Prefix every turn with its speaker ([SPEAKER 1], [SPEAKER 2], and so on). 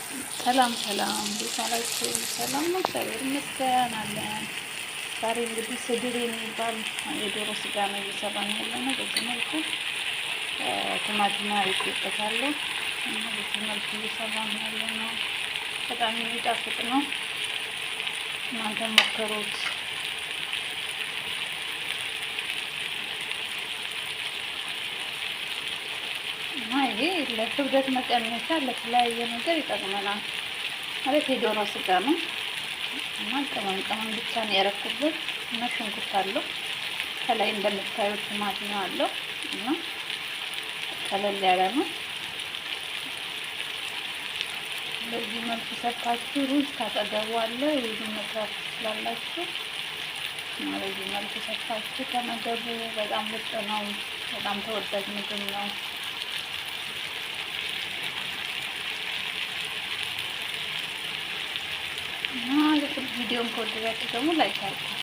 [SPEAKER 1] ሰላም ሰላም፣ እንዴት ዋላችሁ? ሰላም ነው፣ እግዚአብሔር ይመስገን አለን። ዛሬ እንግዲህ ስድር የሚባል የዶሮ ስጋ ነው እየሰራን ያለ ነው። በዚህ መልኩ ቲማቲም አድርጌበታለሁ እና በዚህ መልኩ እየሰራን ያለ ነው። በጣም የሚጣፍጥ ነው። እናንተ ሞክሩት። እና ይሄ ለክብደት መቀነሻ ለተለያየ ነገር ይጠቅመናል። ማለት የዶሮ ስጋ ነው እና ቅመም ቅመም ብቻ ነው ያረኩበት እና ሽንኩርት አለው፣ ከላይ እንደምታዩት ቲማቲም አለው እና ቀለል ያለ ነው። በዚህ መልኩ ሰርታችሁ ሩዝ ካጠገቡ አለ፣ ሩዝን መስራት ትችላላችሁ። እና በዚህ መልኩ ሰርታችሁ ተመገቡ። በጣም ምርጥ ነው። በጣም ተወዳጅ ምግብ ነው። እና ቪዲዮን ከወደዳችሁ ደግሞ like አድርጉ።